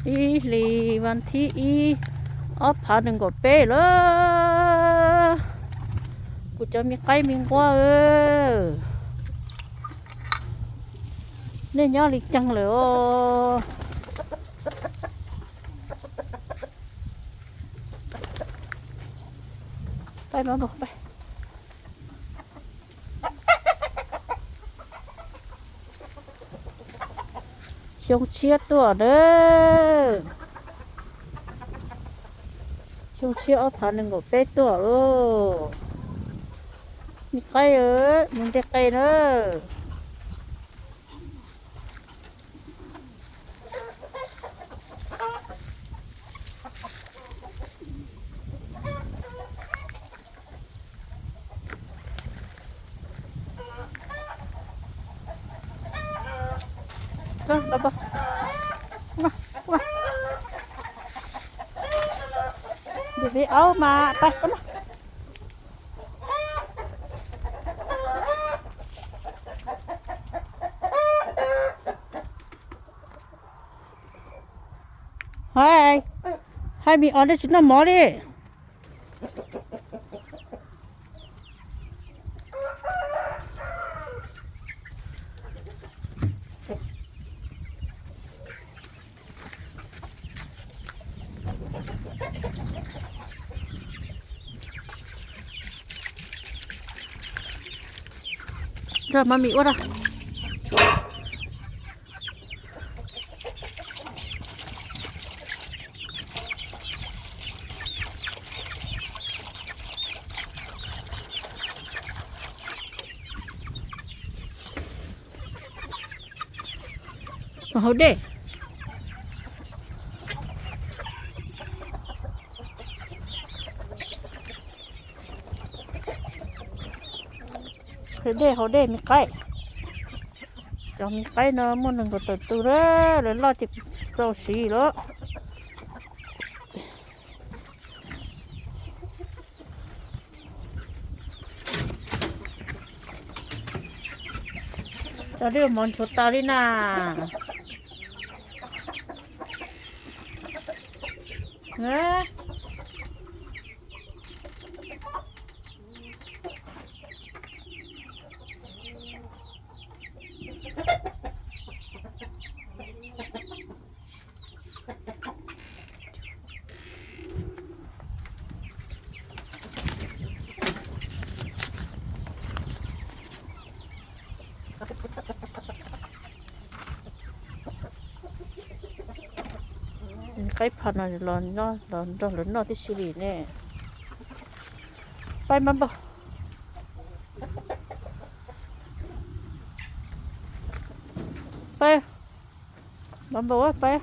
Ib hlis vas thib ib, ob phav nees nkaum peb lawm. Kuv cov me qaib me nquab, nej nyob li cas lawm os? Xyoo tshiab tuaj na. Xyoo tshiab ob phav nees nkaum peb tuaj lauj. Me qaib, mus ntej qe na. Tus vib aub mas pais. Hais, hais me os, nej tsis noj mov li. Nrog mov mis ua rau. Hauv dej. Hauv dej, hauv dej me qaib. Cov me qaib no muaj nees nkaum tawm tus, lawv loj ces txaus siv lawm. Cov dej mov nchuav tas li na. Qaib pha no los nrog lawv noj tib si li ne. Pais mas npau. Pais. Mas npau pais.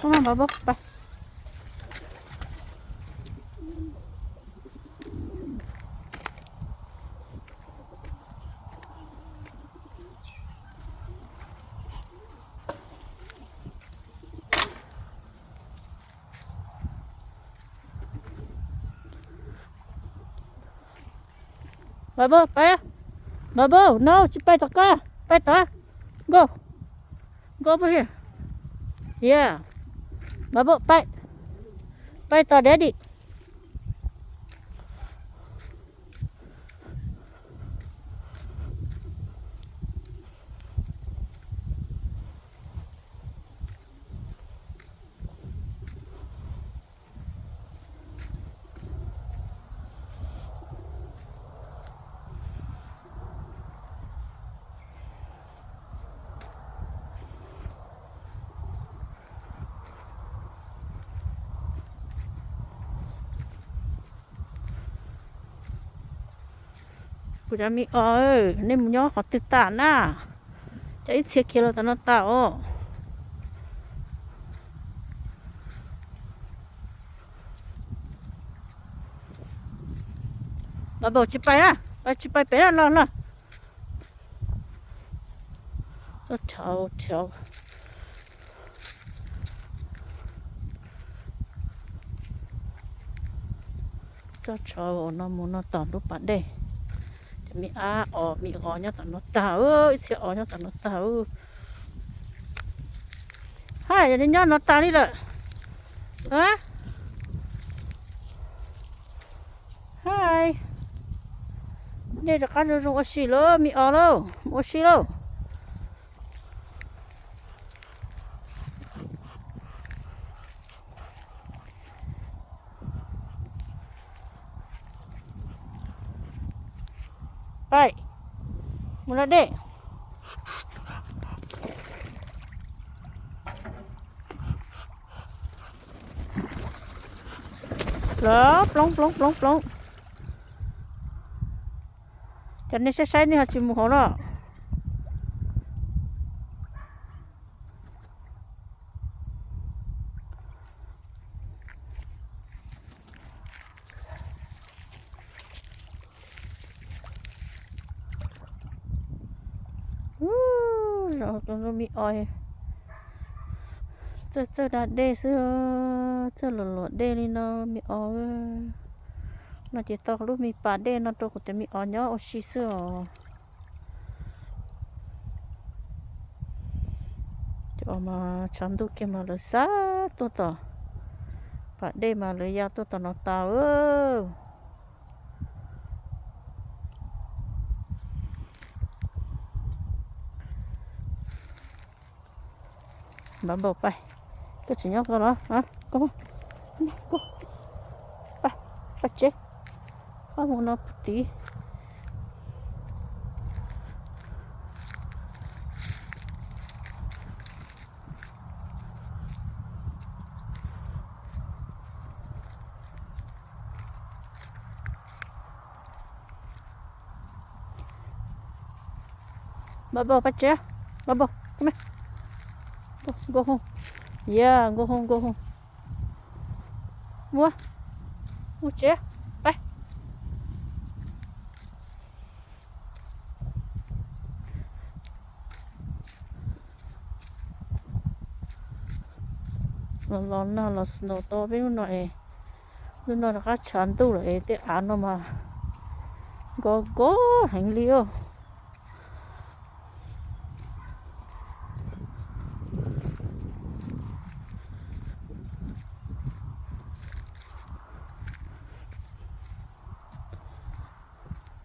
Mas npau pais. Npau pais. Npau, no tsis pais tom koj, pais tom. Go. Go pais hia. Yeah. Npau pais. Pais tom daddy. Kuv cov me os, nej mus nyob qhov twg tas na? Cov ib txhia khiav los tom no tas os. Npau tsis pais na, tsis pais pem na, los los. Txhob rhau, rhau. Txoj tsov uas no mus no tom lub pas dej. Cov me ab os me os nyob tom no tag, ib txhia os nyob tom no tag. Hais, yog li nyob no tag li lawm. Hais, nej rov qab zoo zoo ua si lauj, me os lauj, ua si lauj. Pais mus da dej. Los ploov ploov ploov ploov. Cov nej saib saib nej ho tsis mus hauv no. Zoo me os, txawj txawj da dej xwb, txawj luam luam dej li no me os. No ces tau lub me pas dej no rau kuv cov me os nyob ua si xwb os. Cov mas tshav ntuj kiag mas lawv xa tuaj tom pas dej mas lawv ya tuaj tom no tas. Npam npaum pais, koj tsis nyob koj los, koj, pais, pais tsev, koj mus no puag tid. Npam npaum pais tsev, npam npaum, nkauj hwj, ya nkauj hwj nkauj hwj. Mus, mus tsev, pais. Los los nag los snow tau peb lub no es, lub no rov qab tshav ntuj lawm es tej av no mas nkos nkos heev li os.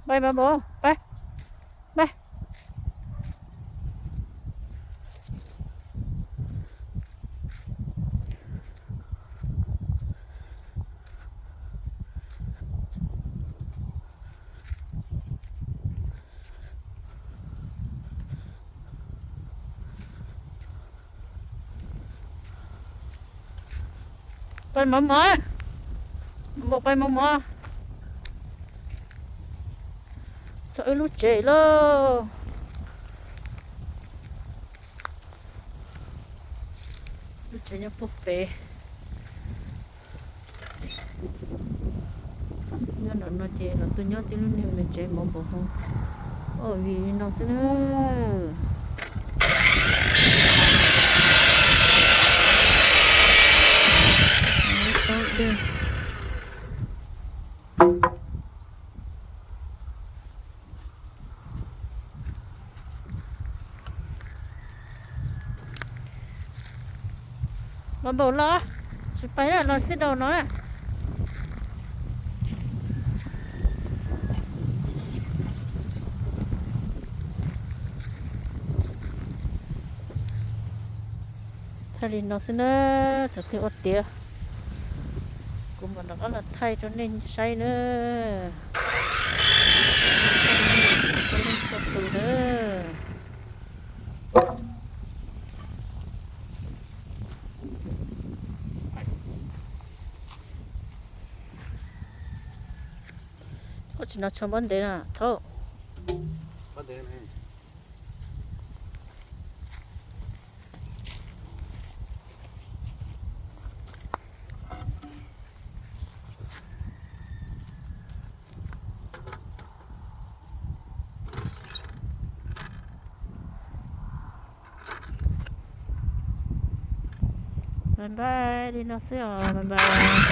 Pais npam npaum, pais, pais. Pais mov mov, npam npaum pais mov mov. Txog wb lub tsev lauj. Lub tsev nyob puag pem. Nyob nram no ces los tuaj nyob tib lub niag me tsev mov npaum hov, ob vim li no xwb na. Los npaum los, tsis pais los xij daus no na. Thaij li no xwb na, thaum twg ua tiav kuv mam rov qab los thaij rau nej saib na. Txhua leej txhua tus na. Koj tsis noj tsho npab ntev na thaub. Bye bye li no xwb os, bye bye.